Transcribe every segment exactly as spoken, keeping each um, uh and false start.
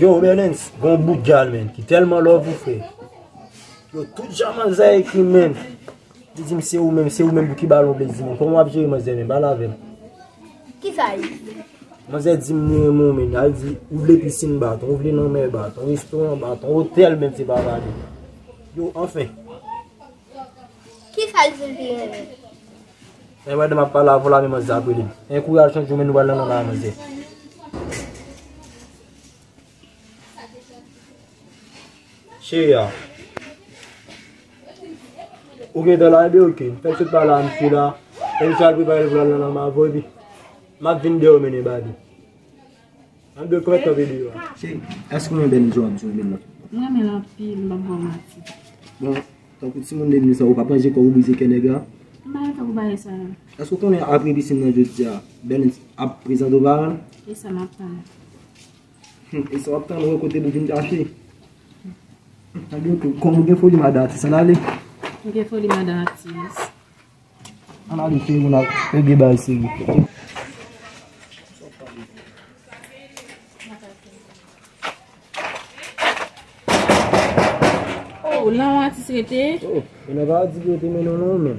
Yo, Bèlens, gon bout gal, menn, ki tèlman love ou, frè. Yo, tout jan manzè ekri, menn. Li di m se ou menm, se ou menm pou ki ba l yon plezi, menn. Kòman w ap jere manzè, menn? Pale avè m. Kisa l di? Manzè di m li renmen w, menn. Al di, ou vle pisin, baton, ou vle lanmè, baton, restoran, baton, otèl, menn, se pa pale. Yo, anfen. Kisa l di l te renmen? E, madanm ap pale avè w la, men manzè ap rele m. Ankouraj chak jou, men nou pral nan lanmè a, manzè. Cheri a. Ou gentan la, ebyen oke. Fè sot pale a misye la. Fè misye al prepare l pou l al nan lanmè avè w, epi m ap vin dèyè w mennen badi. An de prèt an vide yo. Cheri, èske w renmen bèl jan w ap di w renmen l lan? M renmen l anpil, m p ap ba w manti. Bon, tankou timoun de nou sa, ou p ap ranje kò w, ou brize kè nèg la? M pa gen tan pou bagay sa yo. Èske w konnen apre pisin nan jodi a, Bèlens ap prezante w paran l? E sa m ap tann. Hmm, e sa w ap tann, wè kote pou vin chache. Ebyen oke, kòm ou gen foli madan atis, ann ale. M gen foli madan atis. Ann ale, seri, moun ap regle bagay seri. Oh, la w atis rete? Oh, men nan pa di pou yo te mennen w non, men.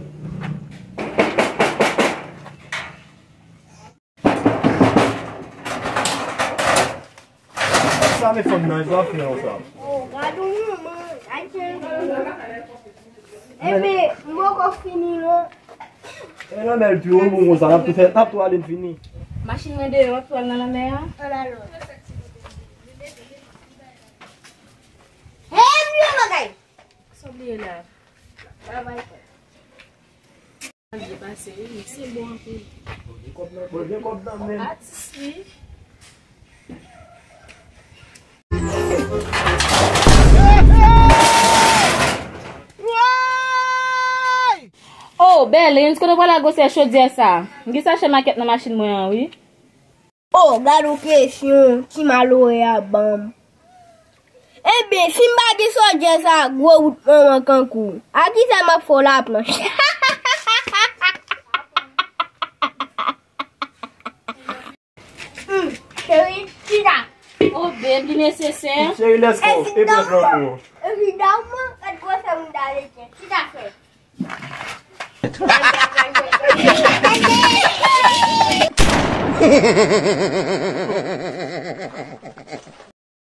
Sa men fanm nan, sa fè yon sa. Oh, gad yon manman, ay, tchè. Epi, m poko fini non. E nan bèl tou, bon konsa, n ap tou fè, n ap tou ale n fini. Machin mwen deyò, m ap tou al nan lanmè a. Ann alò. Hey, m bliye bagay. Sa w bliye la? Travay. Byen pase, wi, mesye bon anpil. Bòl gen kòb nan, bòl gen kòb nan, men. Atis, wi. Oh, Bèlens, kote w pral ak gwosè chodyè sa? M gen sachè makèt nan machin mwen an, wi. Oh, gad yon kesyon, ti malere a ban m. Ebyen, si m pa gen chodyè sa, gwo wout manman kankou. A kisa m ap fè w laplanch? Hmm, cheri, chita. Oh, babe, li nesesè. Cheri, let's go. E pran flanm nou. Evidamman, gad gwosè moun ta rete. Chita, frè.